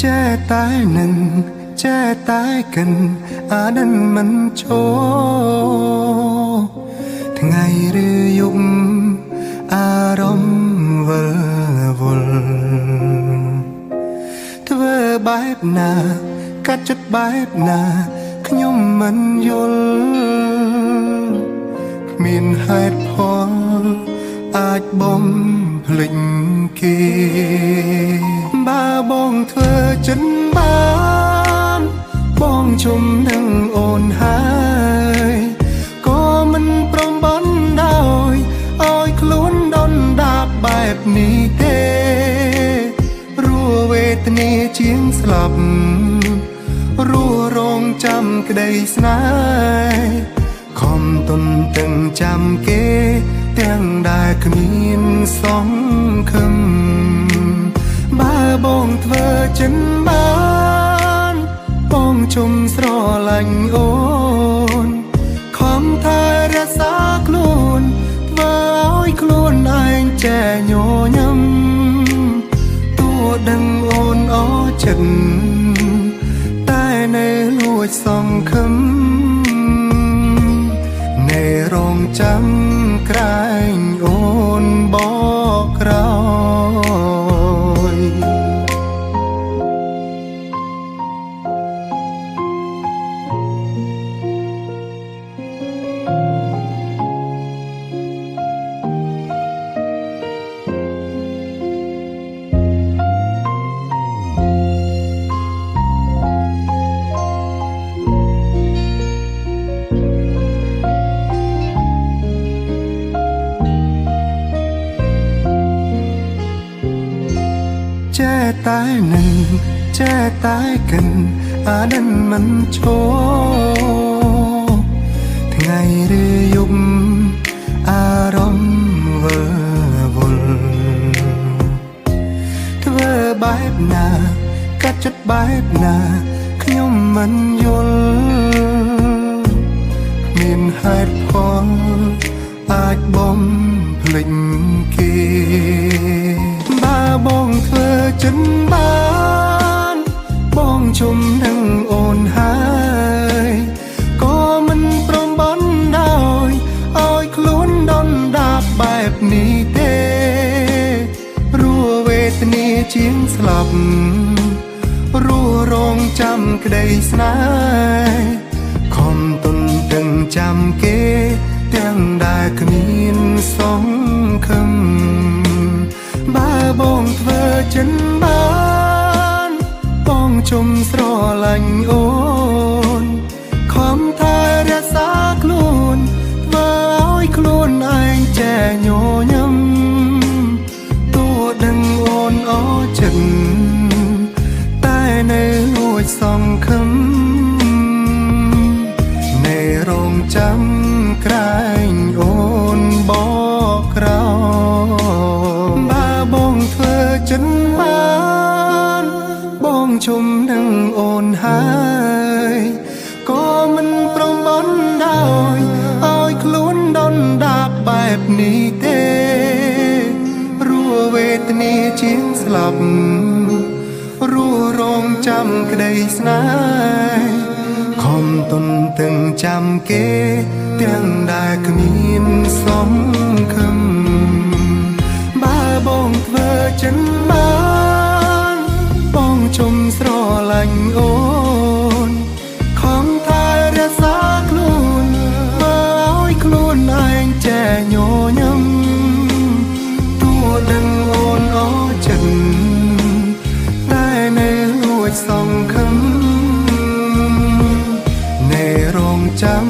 ចេះតែនឹងចេះតែកិនអានឹងមិនឈរថ្ងៃឬយប់អារម្មណ៍វិលវល់ធ្វើបែបណាកាត់ចិត្តបែបណាខ្ញុំមិនយល់គ្មានហេតុផលអាចបំភ្លេចគេបើបងធ្វើចិនបានបងជុំនឹងអូនហើយក៏មិនព្រមបណ្ដោយឲ្យខ្លួនដុនដាបបែបនេះទេរស់វេទនាជាងស្លាប់រស់រងចាំក្តីស្នេហ៍ខំទន្ទឹងចាំគេទាំងដែលគ្មានសង្ឃឹមបើបងធ្វើចិនបានបងជុំស្រឡាញ់អូនខំថែរក្សាខ្លួនធ្វើឲ្យខ្លួនឯងចេះញញឹមតួដឹងអូនអចិត្តតែនៅលួចសង្ឃឹមនៅរងចាំក្រែងអូនបកក្រោយចេះតែនឹងចេះតែកិនអានឹងមិនឈរថ្ងៃឬយប់អារម្មណ៍វិលវល់ធ្វើបែបណាកាត់ចិត្តបែបណាខ្ញុំមិនយល់គ្មានហេតុផលអាចបំភ្លេចគេបើបងធ្វើចិនបានបងជុំនឹងអូនហើយក៏មិនព្រមបណ្ដោយឲ្យខ្លួនដុនដាបបែបនេះទេរស់វេទនាជាងស្លាប់រស់រងចាំក្តីស្នេហ៍ខំទន្ទឹងចាំគេទាំងដែលគ្មានសង្ឃឹមបើបងធ្វើចិនបានបងជុំស្រឡាញ់អូនខំថែរក្សាខ្លួនធ្វើឲ្យខ្លួនឯងចេះញញឹមតួដឹងអូនអចិត្តតែនៅលួចសង្ឃឹមនៅរងចាំក្រែងអូនបកក្រោយបើបងធ្វើចិនបានបងជុំនឹងអូនហើយក៏មិនព្រមបណ្ដោយឲ្យខ្លួនដុនដាបបែបនេះទេរស់វេទនាជាងស្លាប់រស់រងចាំក្តីស្នេហ៍ខំទន្ទឹងចាំគេទាំងដែលគ្មានសង្ឃឹមបើបងធ្វើចិនបានបងជុំស្រឡាញ់អូនខំថែរក្សាខ្លួនធ្វើឲ្យខ្លួនឯងចេះញញឹមតួដឹងអូនអចិត្តតែនៅលួចសង្ឃឹមនៅរងចាំ